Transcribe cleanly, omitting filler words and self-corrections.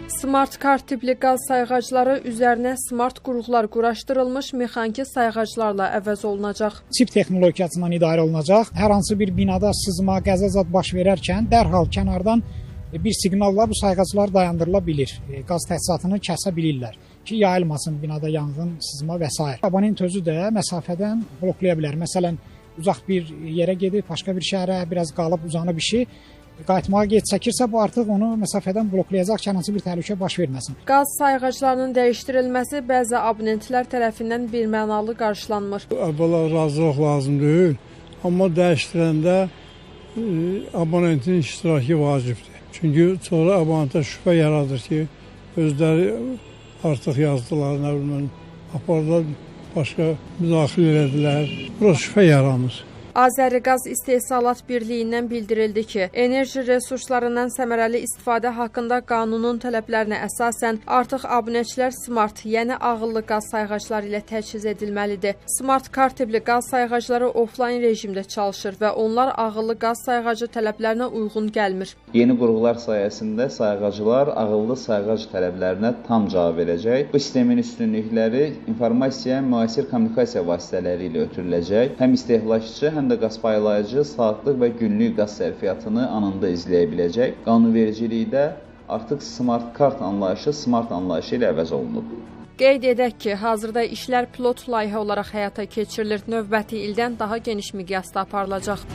Smart kart tipli qaz sayğacları üzərinə smart qurğular quraşdırılmış mexaniki sayğaclarla əvəz olunacaq. Çip texnologiyasından idarə olunacaq. Hər hansı bir binada sızma, qəza zad baş verərkən dərhal kənardan bir siqnalla bu sayğaclar dayandırıla bilir. Qaz təchizatını kəsə bilirlər ki, yayılmasın binada yanğın, sızma və sair. Abonent özü də məsafədən bloklaya bilər. Məsələn, uzaq bir yerə gedib, başqa bir şəhərə biraz qalıb uzanıb işi qayıtmağa gec çəkirsə, bu artıq onu məsafədən bloklayacaq ki, hər hansı bir təhlükə baş verməsin. Qaz sayğaclarının dəyişdirilməsi bəzi abonentlər tərəfindən birmənalı qarşılanmır. Əvvəla razılıq lazım deyil, amma dəyişdirəndə abonentin iştirakı vacibdir. Çünki sonra abonentə şübhə yaradır ki, özləri artıq yazdılar, nə bilməm, apardılar, başqa müdaxilə elədilər. Bura şübhə yaranır. Azəriqaz İstehsalat Birliyindən bildirildi ki, enerji resurslarından səmərəli istifadə haqqında qanunun tələblərinə əsasən artıq abunəçilər smart, yəni ağıllı qaz sayğacları ilə təchiz edilməlidir. Smart kart tipli qaz sayğacları offline rejimdə çalışır və onlar ağıllı qaz sayğacı tələblərinə uyğun gəlmir. Yeni qurğular sayəsində sayğaclar ağıllı sayğac tələblərinə tam cavab verəcək. Bu sistemin üstünlükləri informasiya, müasir kommunikasiya vasitələri ilə ötürüləcək. Həm istehlakçı, həm də qaz paylayıcı saatlıq və günlük qaz sərfiyyatını anında izləyə biləcək. Qanunvericilikdə artıq smart kart anlayışı smart anlayışı ilə əvəz olunub. Qeyd edək ki, hazırda işlər pilot layihə olaraq həyata keçirilir. Növbəti ildən daha geniş miqyasda aparılacaq.